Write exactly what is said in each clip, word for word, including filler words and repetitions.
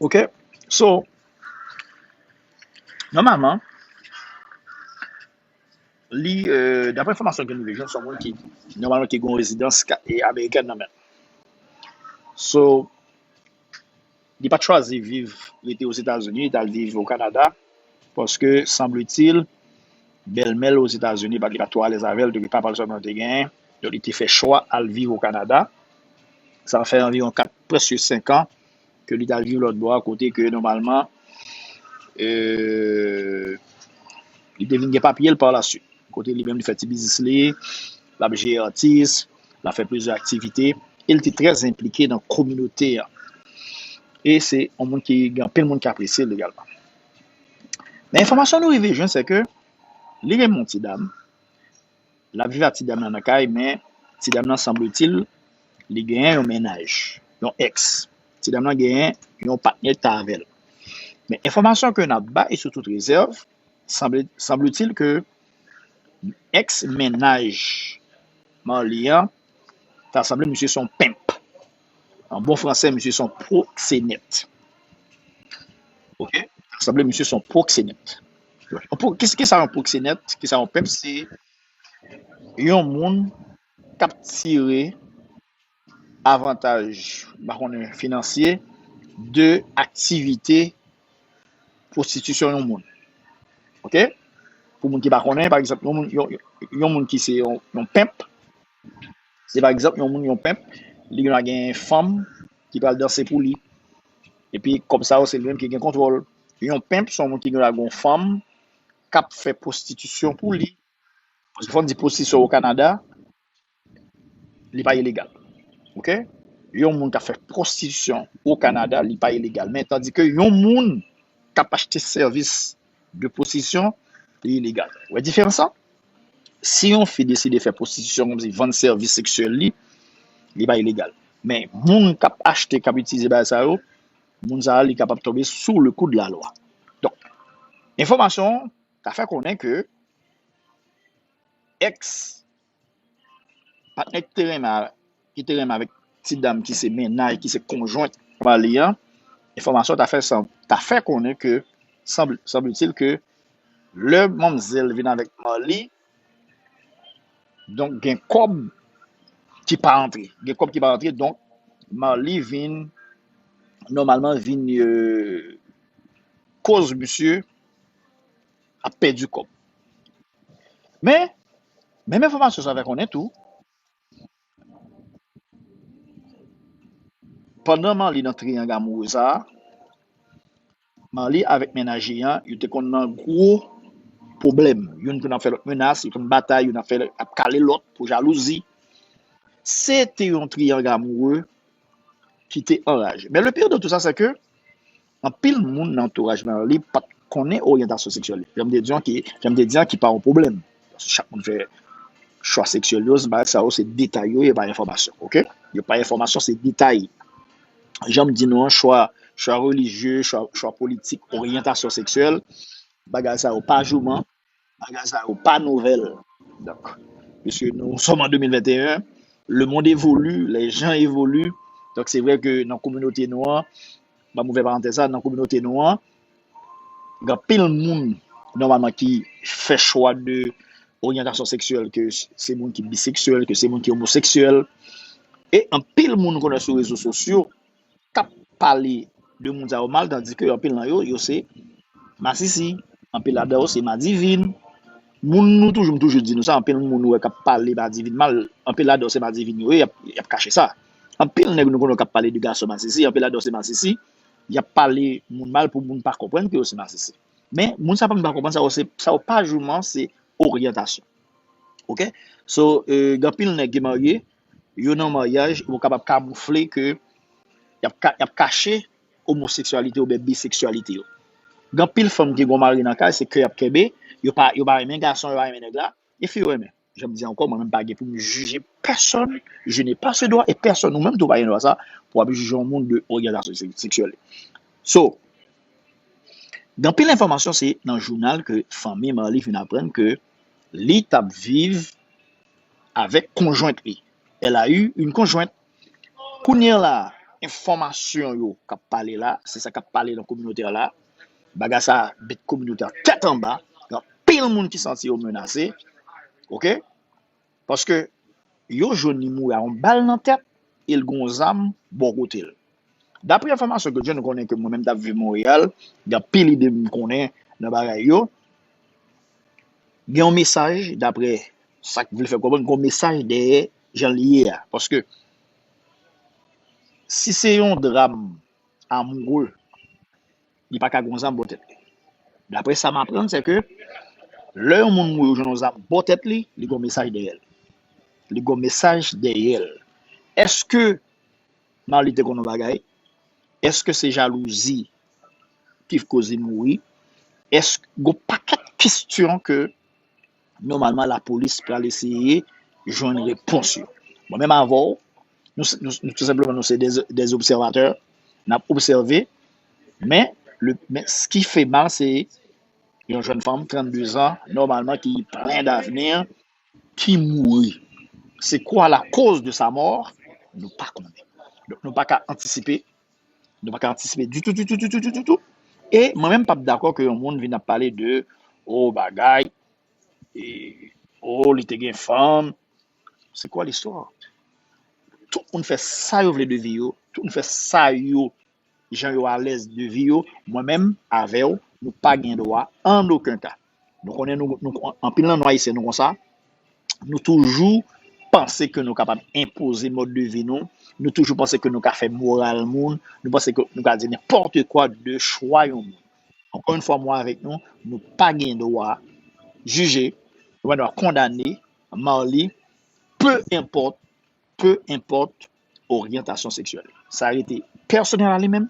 Ok? So, nòmalman, li, euh, daprè enfòmasyon ke nou jwenn, se yon moun ki, nòmalman, ki gen yon rezidans ka- e amerikèn nan men l. So, li pa t chwazi viv, rete Ozetazini, li t al viv o Kanada, paske, sanbletil, bèlmè l Ozetazini, pa, li pa t twò alèz avè l, donk, papa l sèlman te genyen. Donk, li te fè chwa al viv o Kanada. Sa fè anviwon kat, prèske senk an ke li t al viv lòt bò a, kote ke, nòmalman, euh, li te vin gen papye l pa la swit. Kote li menm, li fè ti biznis li, l ap jere atis, l ap fè plizyè aktivite, e l te trè enplike nan kominote a. E se yon moun ki gen anpil moun ki apresye l egalman. Men enfòmasyon nou rive jwenn, se ke li gen yon ti dam, l ap viv ak ti dam nan nan kay, men ti dam nan, sanbletil, li genyen yon mennaj, yon èks. Ti dam nan genyen yon patnè ki t avè l. Men enfòmasyon ke n ap bay sou tout rezèv, sanble, sanbletil ke èks mennaj Marly an, ta sanble misye se yon pimp. An bon fransè, misye se yon pwoksenèt. Ok? Ta sanble misye se yon pwoksenèt. Yon pwo-, ki, ki sa yon pwoksenèt? Ki sa yon pimp? Se yon moun k ap tire avantaj, m pa konnen, finansye de aktivite pwostitisyon yon moun. Ok? Pou moun ki pa konnen, pa egzanp, yon moun, yon, yon moun ki se yon, yon pimp, se pa egzanp, yon moun, yon pimp, li gen dwa gen fanm ki pral danse pou li. Epi kòb sa yo, se li menm ki gen kontwòl. Yon pimp, se yon moun ki gen dwa gen yon fanm k ap fè pwostitisyon pou li. Paske fò n di pwostitisyon o Kanada, li pa ilegal. Ok? Yon moun k ap fè pwostitisyon o Kanada, li pa ilegal. Men tandike yon moun k ap achte sèvis de pwostitisyon, li ilegal. Ou wè diferans lan? Si yon fi deside fè pwostitisyon, kòmsi vann sèvis seksyèl li, li pa ilegal. Men moun k ap achte, k ap itilize bagay sa yo, moun sa a, li kapab tonbe sou le kou de la lwa. Donk, enfòmasyon an ta fè konnen ke èks patnè ki te renmen a, ki te renmen avèk ti dam ki se mennaj, ki se konjwent Marly an, enfòmasyon ta fè san-, ta fè konnen ke, sanble, sanbletil ke lè manmzèl vin avèk Marly, donk gen kòb ki pa rantre. Gen kòb ki pa rantre, donk Marly vin, nòmalman, vin, euh, koz misye ap pèdi kòb. Men, menm enfòmasyon sa fè konnen tou, pandan Marly nan triyang amoure sa a, Marly avèk mennaj li an, yo te konn nan gwo pwoblèm. Youn konn ap fè lòt menas, yo konn batay, youn ap fè, ap kale lòt pou jalouzi. Se te yon triyang amoure ki te anraje. Men le pire de tout sa, se ke anpil moun nan antouraj Marly pa t konnen oryantasyon seksyèl li. Jan m te di an ki, jan m te di an ki pa yon pwoblèm. Paske chak moun fè chwa seksyèl yo, bagay sa yo se detay yo ye, pa enfòmasyon, ok? Yo pa enfòmasyon, se detay. Jan m di nou an, chwa, chwa relijye, chwa, chwa politik, oryantasyon seksyèl, bagay sa yo pa jouman, bagay sa yo pa nouvèl. Donk, puisque nous sommes en deux mille vingt et un, le monde évolue, les gens évoluent. Donk, se vre ke nan kominote nou an, ban m ouvè parantèz sa, nan kominote nou an, gen anpil moun, nòmalman, ki fè chwa de oryantasyon seksyèl, ke se moun ki biseksyèl, ke se moun ki omoseksyèl. E anpil moun nou konnen sou rezo sosyo k ap pale de moun sa yo mal, tandike anpil nan yo, yo se masisi. Anpil ladan yo se madivin. Moun nou toujou, m toujou di nou sa, anpil moun ou wè k ap pale madivin mal, anpil ladan yo se madivin yo ye, y ap, y ap kache sa. Anpil nèg nou konnen k ap pale de gason masisi, anpil ladan yo se masisi, y ap pale moun mal pou moun pa konprann ke yo se masisi. Men, moun sa pa, moun pa konprann sa yo, se, sa yo pa jouman, se oryantasyon. Ok? So, euh, gen anpil nèg ki marye, yo nan maryaj, yo kapab kamoufle ke y ap ka, y ap kache omoseksyalite oubyen biseksyalite yo. Gen anpil fanm ki gen mari nan kay, se kè y ap kenbe, yo pa, yo pa renmen gason, yo pa renmen nèg la, e fi yo renmen. Jan m di ankò, mwen menm pa gen pou m jije pèsonn, je n'ai pas ce droit, e pèsonn ou menm tou pa gen dwa sa, pou w ap jije yon moun de oryantasyon se-, seksyèl. So, gen anpil enfòmasyon se nan jounal ke fanmi Marly vin aprann ke li t ap viv avèk konjwent li. Elle a eu une conjointe. Kounye a la, enfòmasyon yo k ap pale la, se sa k ap pale nan kominote a la. Bagay sa met kominote a tèt anba. Gen anpil moun ki santi yo menase. Oke? Paske yo jwenn li mouri a yon bal nan tèt e l gen yon zam bò kote l. Daprè enfòmasyon ke m jwenn, nou konnen ke mwen menm m t ap viv Monreyal, gen anpil ide m konnen nan bagay yo. Gen yon mesaj, daprè sa k vle fè konprann, gen yon mesaj dèyè jan l ye a. Paske si se yon dram amoure, li pa ka gen yon zam bò tèt li. Daprè sa m aprann, se ke lè yon moun mouri, yo jwenn yon zam bò tèt li, li gen yon mesaj dèyè l. Li gen yon mesaj dèyè l. Èske Marly te konn yon bagay? Èske se jalouzi ki koz li mouri? Èske, gon pakèt kesyon ke nòmalman lapolis pral eseye jwenn repons yo. Mwen menm avè w, nou, nou, nou tou senpleman nou se de, de obsèvatè, n ap obsève, men, le, men ce qui fait mal, se yon jèn fanm, trannde zan, nòmalman ki plen davni, ki mouri. C'est quoi la cause de sa mort? Nou pa konnen. Donk, nou pa ka antisipe. Nou pa ka antisipe ditou, ditou, ditou, ditou, ditou. E mwen menm, m p ap dakò ke yon moun vin ap pale de, o, bagay, e, o, li te gen fanm. C'est quoi l'histoire? Tout moun fè sa yo vle de vi yo. Tout moun fè sa yo, jan yo alèz de vi yo. Mwen menm, avè w, nou pa gen dwa, an okenn ka. Nou konnen, nou, nou, anpil nan nou Ayisyen, nou konsa. Nou toujou panse ke nou kapab enpoze mòd de vi nou. Nou toujou panse ke nou ka fè moral moun. Nou panse ke nou ka di nenpòt kwa de chwa yon moun. Ankò yon fwa, mwen avèk nou, nou pa gen dwa jije, nou pa gen dwa kondane Marly, peu importe, peu importe oryantasyon seksyèl. Sa rete pèsonèl a li menm.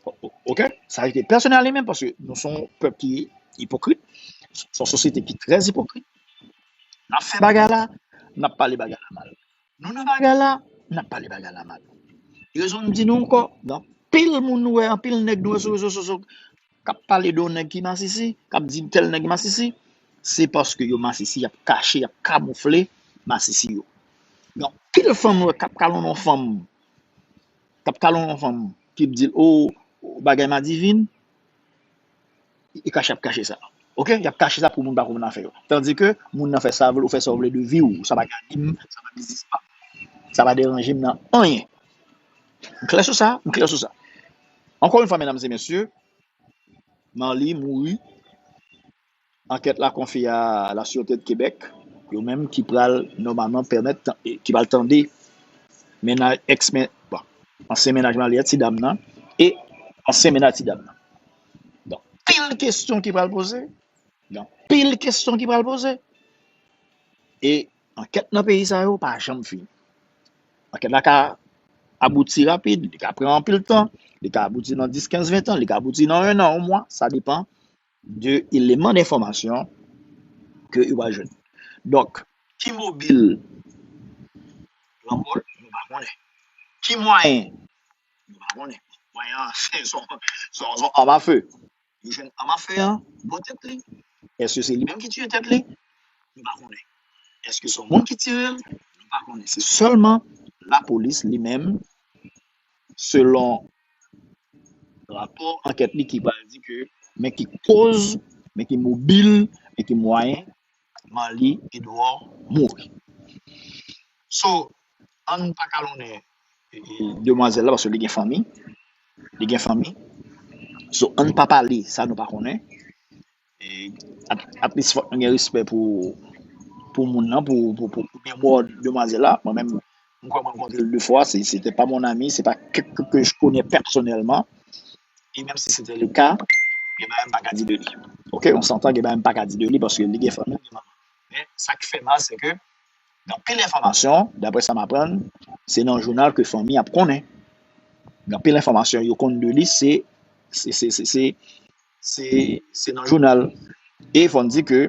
O-, o-, oke? Sa rete pèsonèl a li menm, paske nou se yon pèp ki ipokrit, se yon sosyete ki trè ipokrit. N ap fè bagay la, n ap pale bagay la mal. Nou nan bagay la, n ap pale bagay la mal. Rezon m di nou ankò, gen anpil moun nou wè, anpil nèg nou wè sou rezo sosyo k ap pale de yon nèg ki masisi, k ap di tèl nèg masisi, se paske yo masisi, y ap kache, y ap kamoufle masisi yo. Gen anpil fanm nou wè k ap kalonn yon fanm, k ap kalonn yon fanm, ki di l, o, bagay madivin, e kache, y ap kache sa. Oke? Y ap kache sa pou moun pa konprann afè yo. Tandike moun nan fè sa vle, ou fè sa w vle de vi w, sa pa gade m, sa pa biznis pa m, sa pa deranje m nan anyen. M klè sou sa, m klè sou sa. Ankò yon fwa, medam e mesye, Marly mouri. Ankèt la konfye a la Sûreté de Québec, yo menm ki pral nòmalman pèmèt, ki pral tande mennaj, èks men-, bon, ansyen mennaj Marly a, ti dam nan, e ansyen mennaj ti dam nan. Donk, pil kesyon ki pral poze. Donk, pil kesyon ki pral poze. E ankèt nan peyi sa yo pa janm fini. Ankèt la ka abouti rapid, li ka pran anpil tan, li ka abouti nan dis, kenz, ven tan, li ka abouti nan en an, yon mwa, sa depann de eleman denfòmasyon ke yo pral jwenn. Donk, ki mobil lanmò l, nou pa konnen. Ki mwayen, nou pa konnen. Mwayen an, se son, son, son amafe. Yo jwenn amafe an bò tèt li. Èske se li menm ki tiye tèt li? Nou pa konnen. Èske se yon moun ki tire l? Nou pa konnen. Se sèlman lapolis li menm, selon rapò ankèt li, ki pral di ke men ki koz, men ki mobil, men ki mwayen Marly Edouard mouri. So, ann pa kalonnen, e, e, demwazèl la, paske li gen fanmi. Li gen fanmi. So, ann pa pale sa nou pa konnen. E, at, at least, fòk nou gen respè pou, pou moun nan, pou, pou, pou, pou memwa demwazèl la. Mwen menm, mwen kwè mwen rankontre l de fwa. Se, c'était pas mon ami, c'est pas quelqu'un que je connais personnellement. E menm si c'était le cas, gen bagay m pa ka di de li. Oke, on s'entend, gen bagay m pa ka di de li, paske li gen fanmi, li gen manman. Men, sa k fè mal, se ke gen anpil enfòmasyon, daprè sa m aprann, se nan jounal ke fanmi ap konnen. Gen anpil enfòmasyon yo konn de li, se, se, se, se, se, se, se nan jounal. E fò n di ke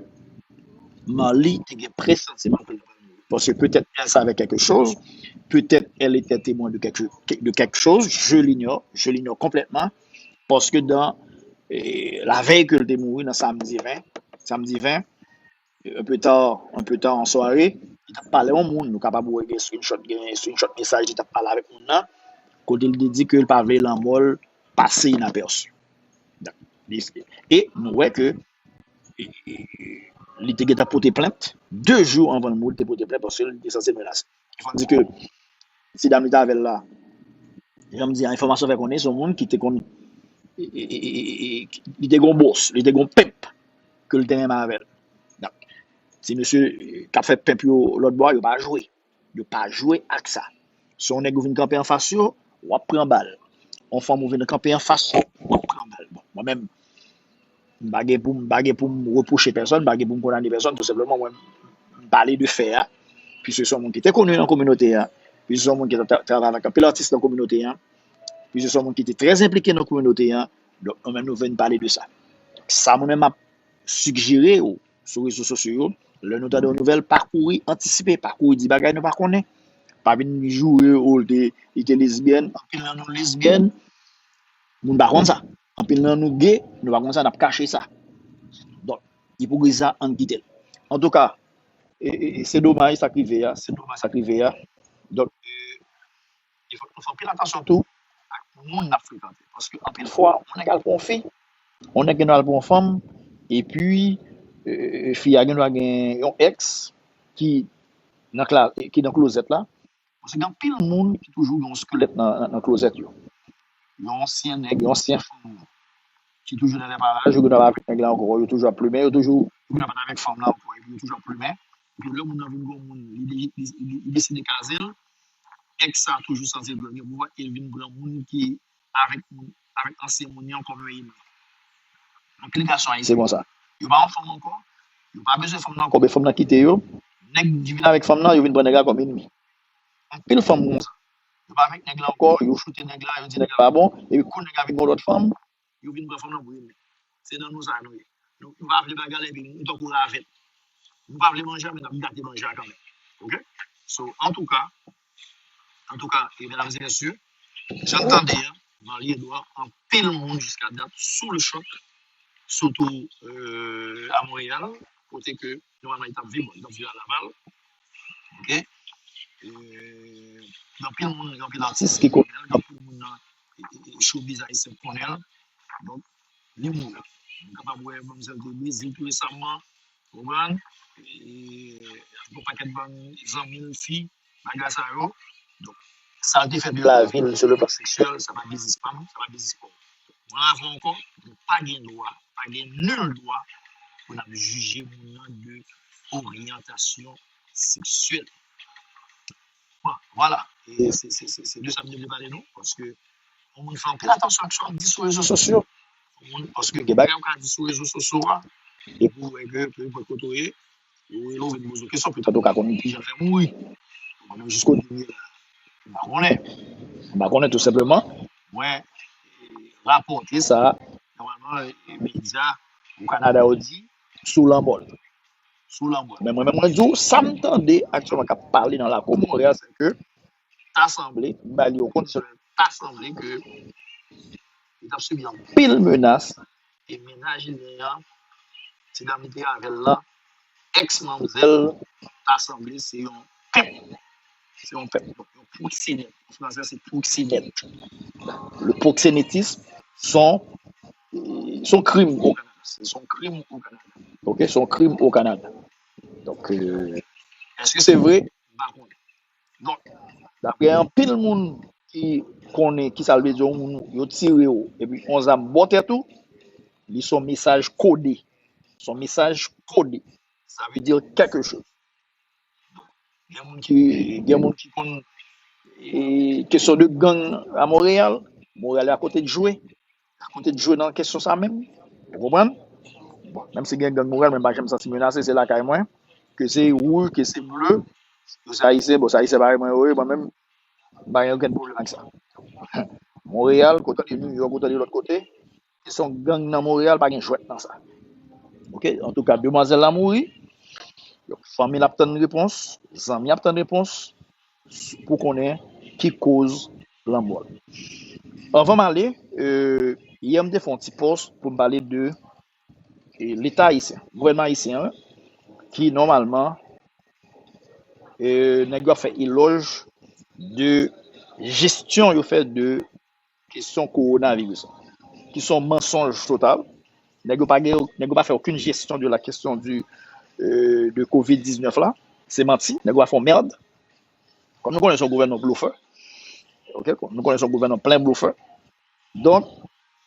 Marly te gen presantiman ke l t ap mouri. Parce que peut-être elle savait quelque chose, peut-être elle était témoin de quelque, de quelque chose, je l'ignore, je l'ignore complètement. Parce que dans, eh, la veille ke l te mouri, nan samdi ven, samdi ven, un peu tard, un peu tard en soirée, li t ap pale yon moun, nou kapab wè gen screenshot, gen screenshot mesaj, li t ap pale avèk moun nan. kote li te di ke l pa vle lanmò l pase inapèsi. E nou wè ke li te gentan pote plent de jou anvan l mouri, li te pote plent paske li te santi menase. Fò di ke ti dam li t avè l la, jan m di a, enfòmasyon fè konnen se yon moun ki te konn, li te gon bòs, li te gon pimp ke l te renmen avè l. Ti mesye k ap fè pimp yo lòt bò a, yo pa jwe. Yo pa jwe ak sa. Si yon nèg ou vin kanpe anfas yo, w ap pran bal. Yon fanm ou vin kanpe anfas yo, w ap pran bal. Bon, mwen menm, m pa gen pou m, pa gen pou m repwoche pèsonn, m pa gen pou m kondane pèsonn, tou senpleman, mwen, m pale de fè a, piske se yon moun ki te koni nan kominote a, piske se yon moun ki te travay avèk anpil atis nan kominote a, piske se yon moun ki te trè enplike nan kominote a, donk nou menm nou vin pale de sa. Sa mwen menm m ap sigjere w sou rezo sosyo yo, lè nou tande yon nouvèl, pa kouri antisipe, pa kouri di bagay nou pa konnen. Pa vin joure, o, li te, li te lesbyèn, anpil nan nou lesbyèn, moun pa konn sa. Anpil nan nou ge, nou pa konn sa, n ap kache sa. Donk, ipokrizi a, ann kite l. Antouka, e, e, e, se domaj sa k rive a, se domaj sa k rive a. Donk, e, e fòk nou fè anpil atansyon tou ak moun n ap frekante. Paske anpil fwa, yon nèg al pran yon fi, yon nèg gen dwa al pran yon fanm, epi, e, fi a gen dwa gen yon èks ki nan kla, ki nan klozèt la. Paske gen anpil moun ki toujou gen yon skelèt nan, nan, nan klozèt yo. Yon ansyen nèg, yon ansyen fanm ki toujou nan lèparaj, yo gen dwa pa avèk nèg la ankò, yo toujou ap plimen, yo toujou, yo gen dwa pa t avèk fanm la ankò, epi yo toujou ap plimen. Epi lè moun nan vin gon moun, li, li, li, li, li deside kaze l, èks sa toujou santi l gen pouvwa, e l vin pran moun ki avèk moun, avèk ansyen moun yo kòm yon enmi. Anpil gason ayisyen konsa. Yo pa yon fanm ankò, yo pa bezwen fanm nan ankò, men fanm nan kite yo. Nèg ki vin avèk fanm nan, yo vin pran nèg la kòm enmi. Anpil fanm konsa. Yo pa avèk nèg la ankò, yo choute nèg la, yo di nèg la pa bon, epi kou nèg la vin gon lòt fanm, yo vin pran fanm nan pou enmi. Se nan nou sa nou ye. Nou, nou pa vle bagay la, epi nou tankou ravèt. Nou pa vle manje a, men n ap gate manje a kanmenm. Oke? So, antouka, antouka, e medam e mesye, jan n tande a, Marly Edouard, anpil moun jiska dat sou le chòk, sitou, e, a Monreyal, kote ke nòmalman li t ap viv, bon, li t ap viv a Laval. Oke? E, gen anpil moun, gen anpil atis ki konnen l, gen anpil moun nan, e, e, e, showbiz ayisyen konnen l. Donk, li mouri. Nou kapab wè manmzèl te Brezil tou resaman, ou konprann? E, yon pakèt bann zanmi l fi, bagay sa yo. Donk, sa l te fè de lavi l sou le plan seksyèl, sa pa biznis pa m, sa pa biznis pa w. Mwen avè w ankò, nou pa gen dwa, pa gen nil dwa pou n ap jije moun nan de oryantasyon seksyèl. Bon, vwala. E se, se, se, se de sa m te vle pale nou, paske yon moun fè anpil atansyon ak sa w ap di sou rezo sosyo. Yon moun, paske gen bagay ou ka di sou rezo sosyo a, epi ou wè ke, pe enpòt kote w ye, ou rele w vin poze w kesyon, petèt ou ka konn ki jan l fè mouri. Mwen menm, jis kote m ye la, m pa konnen. M pa konnen, tou senpleman. Mwen, rapòte sa, nòmalman, e, medya o Kanada yo di, sou lanmò l. Sou lanmò l. Men mwen menm, mwen di w, sa m tande aktyèlman k ap pale nan lakou Monreyal, se ke ta sanble, m bay li yon kondisyonèl, ta sanble ke li t ap sibi anpil menas, e mennaj li an, ti dam li te avè l lan, èks manmzèl, ta sanble se yon pimp. Se yon pimp, yon proksenèt. An fransè, se proksenèt. Le proxénétisme, se yon, se yon krim o Kanada. Se yon krim o Kanada. Oke, se yon krim o Kanada. Donk, e, èske se vre? M pa konnen. Donk, daprè anpil moun ki konnen ki sa l vle di, yon moun yo tire w, epi yon zam bò tèt ou, li se yon mesaj kode. Se yon mesaj kode. Sa vle di kèlke choz. Gen moun ki, gen moun ki konn, e, kesyon de gang a Monreyal. Monreyal a kote de jwe. Kote jwe nan kesyon sa menm. Ou konprann? Bon, menm si gen gang Monreyal, mwen pa janm santi menase, se lakay mwen. Ke se wouj, ke se ble, yo se ayisyen, bon, se ayisyen parèy mwen yo ye, mwen menm, m pa gen okenn pwoblèm ak sa. Monreyal, kote de Nouyòk, kote de lòt kote, kesyon gang nan Monreyal, pa gen jwèt nan sa. Oke? Antouka, demwazèl la mouri. Donk, fanmi l ap tann repons, zanmi ap tann repons, pou konnen ki koz lanmò l. Anvan m ale, e, yè m te fè yon ti pòs pou m pale de, e, Leta ayisyen, gouvènman ayisyen an, ki nòmalman, e, nèg yo ap fè elòj de jesyon yo fè de kesyon kowonaviris la, ki se yon mansonj total. Nèg yo pa gen, nèg yo pa fè okenn jesyon de la kesyon di, euh, de kovid diznèf la. Se manti, nèg yo pa fè yon mèd. Kòm nou konnen se yon gouvènman blofè. Ok, nou konnen se yon gouvènman plen blofè. Donk,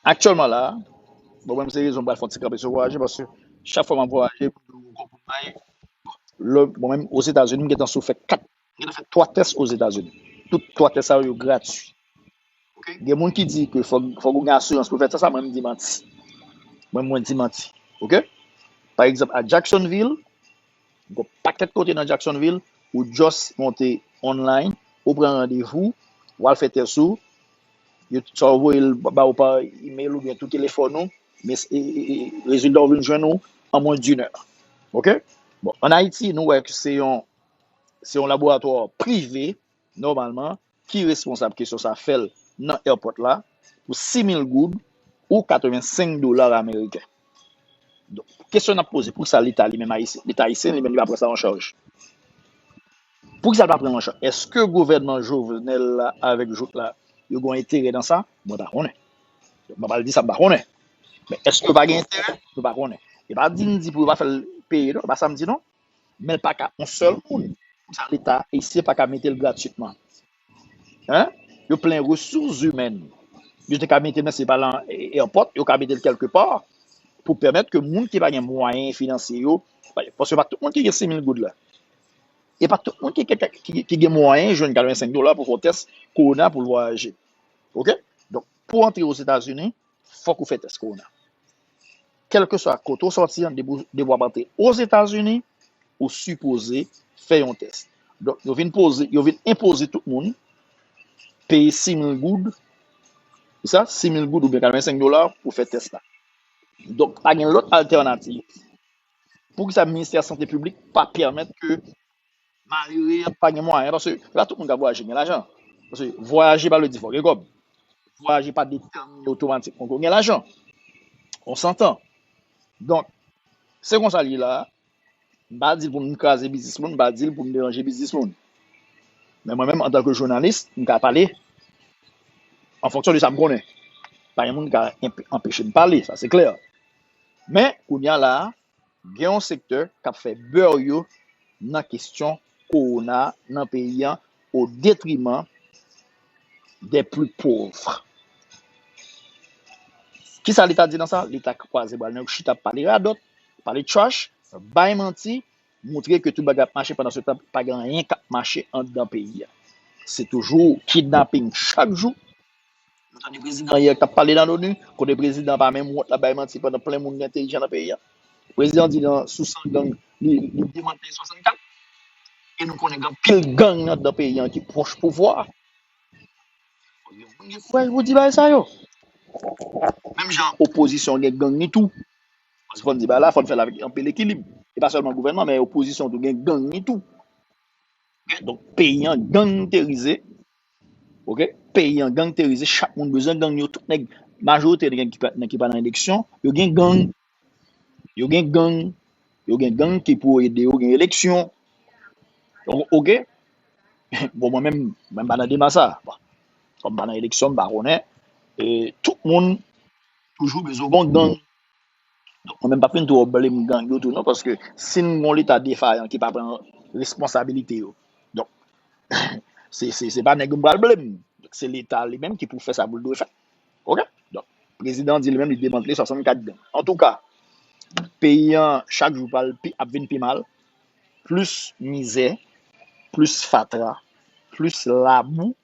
aktyèlman la, bon, mwen, se rezon m pral fè yon ti kanpe sou vwayaje, paske chak fwa m ap vwayaje, m konprann bay, lè, bon, menm Ozetazini, m gentan sou fè kat, m gentan fè twa tès Ozetazini. Tout twa tès sa yo, yo gratui. Ok? Gen moun ki di ke fòk, fòk ou gen asirans pou fè tès sa, mwen, m di manti. Mwen, mwen di manti. Ok? Pa egzanp, a Jacksonville, gon pakèt kote nan Jacksonville, ou just monte online, ou pran randevou, ou al fè tès ou, yo, sa yo voye l ba ou pa email oubyen tou telefòn ou, men e, e, e, rezilta ou vin jwenn ou an mwens d'une heure. Ok? Bon, ann Ayiti, nou wè ke se yon, se yon laboratwa prive, nòmalman, ki responsab kesyon sa fè l nan airport la pou sis mil goud ou katrevensenk dola ameriken. Donk, kesyon n ap poze, poukisa Leta li menm ayisyen, Leta ayisyen li menm li pa pran sa an chaj? Poukisa l pa pran l an chaj? Èske gouvènman Jovenel la avèk Jouthe la, yo gen enterè nan sa? Mwen pa konnen. M pa pral di sa m pa konnen. Men èske yo pa gen enterè? Nou pa konnen. E pa di m di pou yo pa fè l peye, non. E pa sa m di, non. Men l pa ka yon sèl moun. Poukisa Leta ayisyen pa ka mete l gratitman? Hein? Yo plen resous imèn. Yo te ka mete l nan, se pa nan airport, yo ka mete l kèlke pa pou pèmèt ke moun ki pa gen mwayen finansye yo, paske pa tout moun ki gen sis mil goud la. E pa tout moun ki, ki, ki, ki gen mwayen jwenn katrevensenk dola pou fè yon tès kowona pou l vwayaje. Ok? Donk, pou antre Ozetazini, fòk ou fè tès kowona. Kèlkeswa kote w sòti an, depi w ap antre Ozetazini, ou sipoze fè yon tès. Donk, yo vin poze, yo vin enpoze tout moun peye sis mil goud, se sa, sis mil goud oubyen katrevensenk dola pou fè tès la. Donk, pa gen lòt altènativ. Poukisa Ministè Sante Piblik pa pèmèt ke malere an pa gen mwayen, paske pa tout moun k ap vwayaje gen lajan. Paske vwayaje pa vle di fò gen kòb. Vwayaje pa detèmine otomatikman ke w gen lajan. On s'entend. Donk, se konsa l ye la. M pa di l pou m kraze biznis moun, m pa di l pou m deranje biznis moun. Men mwen menm, antanke jounalis, m ka pale an fonksyon de sa m konnen. Pa gen moun ki ka enp-, anpeche m pale, sa se klè. Men, kounye a la, gen yon sektè k ap fè bè yo nan kesyon kowona nan peyi an, o detriman des plus pauvres. Kisa Leta di nan sa? Leta kwaze bra l, nèg chita ap pale radòt, pale trash, bay manti, montre ke tout bagay ap mache, pandan se tan pa gen anyen k ap mache anndan peyi a. Se toujou kidnaping chak jou. Nou tande prezidan yè k t ap pale nan loni, kote prezidan pa menm wont, l ap bay manti pandan plen moun entelijan nan peyi a. Prezidan di nan sou san gang, li, li demantle swasannkat. E nou konnen gen anpil gang anndan peyi a ki pwòch pouvwa. Fò gen moun gen kouraj pou di bagay sa yo. Menm jan opozisyon gen gang ni tou. Paske fò n di bagay la, fò n fè l avèk anpil ekilib. E pa sèlman gouvènman, men opozisyon tou gen gang ni tou. Ok? Donk, peyi an gangterize. Ok? Peyi an gangterize, chak moun bezwen gang yo, tout nèg, majorite nèg ki pa, nèg ki pa nan eleksyon, yo gen gang. Yo gen gang. Yo gen gang ki pou ede yo gen eleksyon. O-, ok? Bon, mwen menm, mwen pa nan dema sa. Bon. Kòm m pa nan eleksyon, m pa konnen. E tout moun toujou bezwen gon gang. Donk, mwen menm pa fin twò blame gang yo tou non, paske si n gon leta defayan ki pa pran responsabilite yo. Donk, se, se, se pa nèg yo m pral blame. Se leta li menm ki pou fè sa pou l dwe fè. Ok? Donk, prezidan di li menm li demantle swasannkat gang. Antouka, peyi an chak jou pral pi, ap vin pi mal. Plis mizè, plis fatra, plis labou.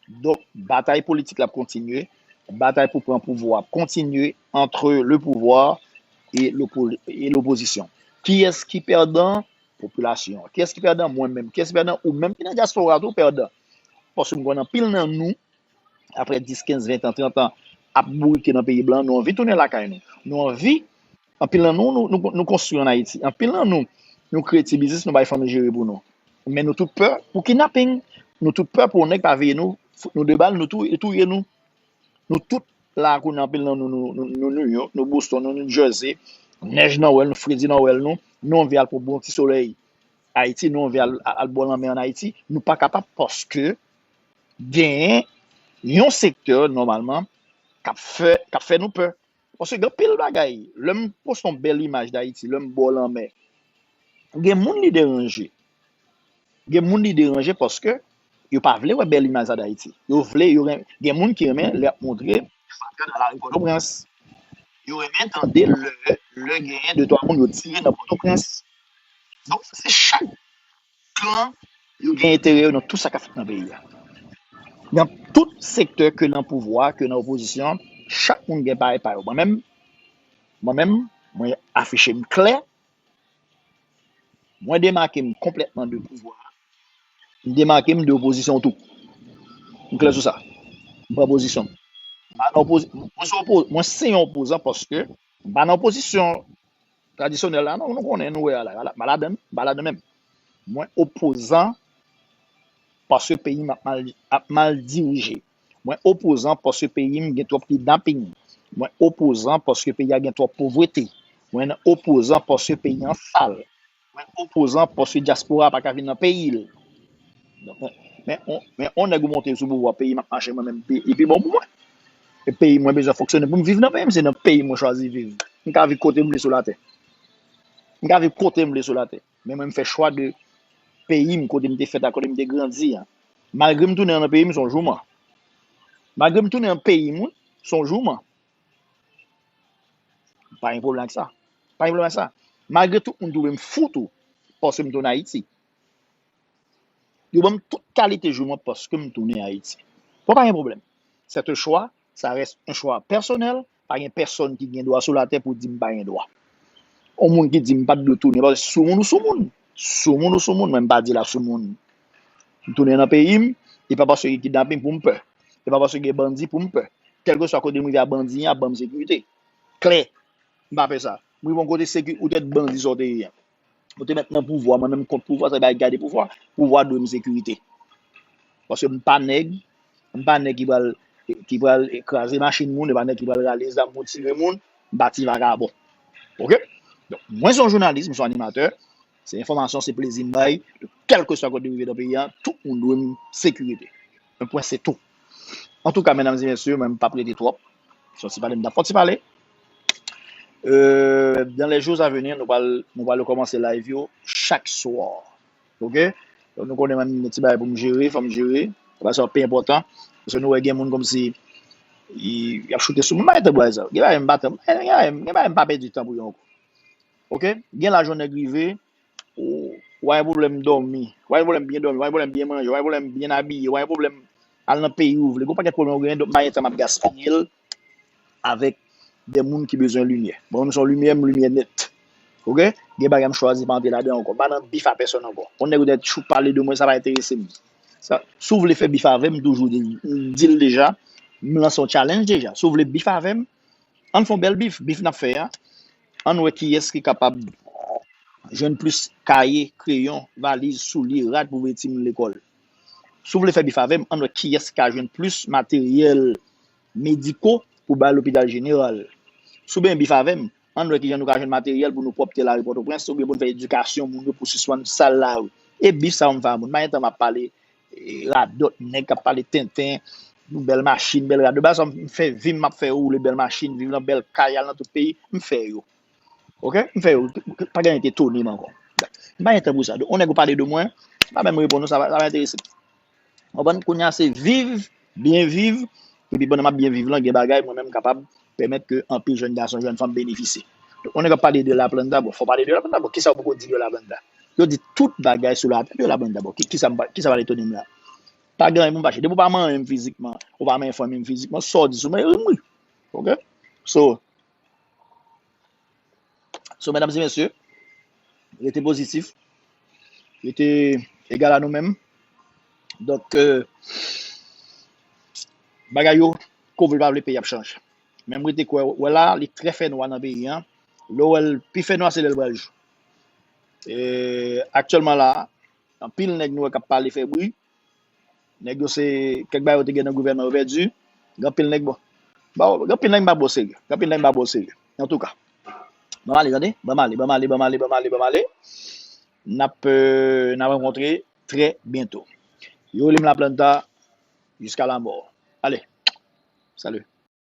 Donk, batay politik la ap kontinye. Batay pou pran pouvwa ap kontinye entre le pouvoir et l'oppo-, et l'opposition. Kiyès ki pèdan? Popilasyon an. Kiyès ki pèdan? Mwen menm. Kiyès ki pèdan? Ou menm ki nan dyaspora tou pèdan. Paske m konn anpil nan nou, apre dis, kenz, ven tan, trant an, ap bourike nan peyi blan, nou anvi tounen lakay nou. Nou anvi, anpil nan nou, nou, nou, nou konstwi ann Ayiti. Anpil nan nou, nou kreye ti biznis, nou bay fanmi jere pou nou. Men nou tout pè pou kidnaping. Nou tout pè pou yon nèg pa veye nou, fout nou de bal, nou touye, touye nou. Nou tout la kounye a, anpil nan nou, nou, nou, nou New York, nou Boston, nou New Jersey, nèj nan wèl nou, fredi nan wèl nou, nou anvi al pran bon ti solèy Ayiti, nou anvi al, al, al bò lanmè ann Ayiti, nou pa kapab paske genyen yon sektè nòmalman k ap fè, k ap fè nou pè. Paske gen anpil bagay, lè m poste yon bèl imaj Dayiti, lè m bò lanmè, gen moun li deranje. Gen moun li deranje paske yo pa vle wè bèl imaj sa Dayiti. Yo vle, yo ren- gen moun ki renmen lè ap montre fatra nan lari Pòtoprens. Yo renmen tande lè, lè genyen de twa moun yo tire nan Pòtoprens. Donk, se chak klan yo gen enterè yo nan tout sa k ap fèt nan peyi a. Nan tout sektè, ke nan pouvwa, ke nan opozisyon, chak moun gen parèy pa yo. Mwen menm, mwen menm, mwen afiche m klè. Mwen demake m konplètman de pouvwa. M demake m de opozisyon tou. M klè sou sa. M pran pozisyon m. M pa nan opozi- mwen se opo- mwen se yon opozan paske m pa nan opozisyon tradisyonèl la, non, nou konnen, nou wè a la, m pa ladan, m pa ladan menm. Mwen opozan paske peyi m ap mal, ap mal dirije. Mwen opozan paske peyi m gen twòp kidnaping. Mwen opozan paske peyi a gen twòp povrete. Mwen opozan paske peyi an sal. Mwen opozan paske dyaspora pa ka vin nan peyi l. Men, men, on, men on nèg ou monte sou pouvwa, peyi m ap mache mwen menm, pi- li pi bon pou mwen. E peyi mwen bezwen fonksyone pou m viv nan peyi m, se nan peyi mwen chwazi viv. M ka viv kote m vle sou latè. M ka viv kote m vle sou latè. Men mwen m fè chwa de peyi m, kote m te fèt a, kote m te grandi a. Malgre m tounen nan peyi m, se yon jou mò. Malgre m tounen nan peyi m, wi, se yon jou mò. Pa gen pwoblèm ak sa. Pa gen pwoblèm ak sa. Malgre tout moun twouve m fou tou, paske m tounen Ayiti. Yo ban m tout kalite jou mò paske m tounen Ayiti. Bon, pa gen pwoblèm. C'est un choix, ça reste un choix personnel. Pa gen pèsonn ki gen dwa sou latè pou di m pa gen dwa. Yon moun ki di m pa t dwe tounen, paske soumoun ou soumoun. Soumoun ou soumoun, mwen m pa di l a soumoun. M tounen nan peyi m, e pa paske gen kidnaping pou m pè. E pa paske gen bandi pou m pè. Kèlkeswa kote m rive a, bandi an ap ban m sekirite. Klè. M pa fè sa. M rive yon kote, seki- ou tèt bandi sa w te ye an. Ou te mèt nan pouvwa, mwen menm kont pouvwa, sa bay gade pouvwa. Pouvwa dwe m sekirite. Paske m pa nèg, m pa nèg ki pral, ki pral kraze machin moun, e pa nèg ki pral rale zam pou tire moun, m pa ti vakabon. Oke? Donk, mwen se yon jounalis, mwen se yon animatè, se enfòmasyon, se plezi m bay, kèlkeswa kote m rive nan peyi a, tout moun dwe m sekirite. Un point, c'est tout. Antouka, medam e mesye, mwen m p ap rete twòp. Se yon ti pale m t ap fè, yon ti pale. Euh, dans les jours à venir, nou pral, nou pral rekòmanse live yo chak swa. Oke? Donk, nou konnen mwen gen ti bagay pou m jere, fò m jere. Sa se pi enpòtan. Paske nou wè gen moun kòmsi, y, y ap choute sou moun, m pa gen tan pou bagay sa. Gen bagay m pa tan, gen bagay, gen bagay m pa pèdi tan pou yo ankò. Oke? Gen laj yon nèg rive, ou, ou pa gen pwoblèm dòmi, ou pa gen pwoblèm byen dòmi, ou pa gen pwoblèm byen manje, ou pa gen pwoblèm byen abiye, ou pa gen pwoblèm al nan peyi ou vle. Gen yon pakèt pwoblèm ou genyen, donk m pa gen tan m ap gaspiye l avèk de moun ki bezwen limyè. Bon, mwen se yon limyè, m limyè nèt. Oke? Gen bagay m chwazi pa antre ladan ankò. M pa nan bif a pèsonn ankò. Yon nèg ou tèt chou pale de mwen, sa pa enterese m. Sa, si w vle fè bif avè m, m toujou di, m di l deja, m lanse yon challenge deja. Si w vle bif avè m, ann fè yon bèl bif, bif n ap fè a. Ann wè kiyès ki kapab jwenn plis kaye, kreyon, valiz, soulye, rad pou voye timoun lekòl. Si w vle fè bif avè m, ann wè kiyès ki ka jwenn plis materyèl mediko pou bay lopital jeneral. Si w benyen bif avè m, ann wè kijan nou ka jwenn materyèl pou nou pwòpte lari Pòtoprens, oubyen pou n fè edikasyon moun yo pou sispann sal lari. E bif sa yo m fè a moun. M pa gen tan m ap pale, e, radòt, nèg k ap pale tenten, bèl machin, bèl radòt. Bagay sa m fè vi m, m ap fè yo woule bèl machin, viv nan bèl kay, al nan tout peyi, m fè yo. Oke? M fè yo, pa gen anyen ki etone m ankò. M pa gen tan pou sa. Donk, yon nèg ou pale de mwen, m pa menm reponn ou, sa pa, sa pa enterese m. Konprann? Kounye a, se viv, byen viv, epi pandan m ap byen viv lan, gen bagay mwen menm m kapab pèmèt ke anpil jèn gason, jèn fanm benefisye. Donk, yon nèg ap pale de Laplanta, bon, fò pale de Laplanta, bon, kisa ou poko di de Laplanta? Yo di tout bagay sou latè de Laplanta, bon, ki, kisa m pa, kisa pral etone m la? Pa gen anyen pou m fache. Depi ou pa manyen m fizikman, ou pa menm fanmi m fizikman, sa w di sou mwen, ri m ri. Oke? So, So, medam e mesye, rete pozitif, rete egal a nou menm. Donk, euh, bagay yo, ke w vle pa vle, peyi ap chanje. Men m rete kwè, wè la, li trè fè nwa nan peyi a. Lè w wè l pi fè nwa, se lè l pral jou. E, aktyèlman la, anpil nèg nou wè k ap pale fè bri. Nèg yo se, kèk bagay yo te gen nan gouvènman yo pèdi. Gen anpil nèg, bon. Bon, gen anpil nèg m pa ba yo serye. Gen anpil nèg m pa ba yo serye. Antouka. Ban m ale, tande. Ban m ale, ban m ale, ban m ale, ban m ale, ban m ale. N ap, euh, n ap rankontre trè byento. Yo rele m Laplanta. Jusqu'à la mort. Allez, salut.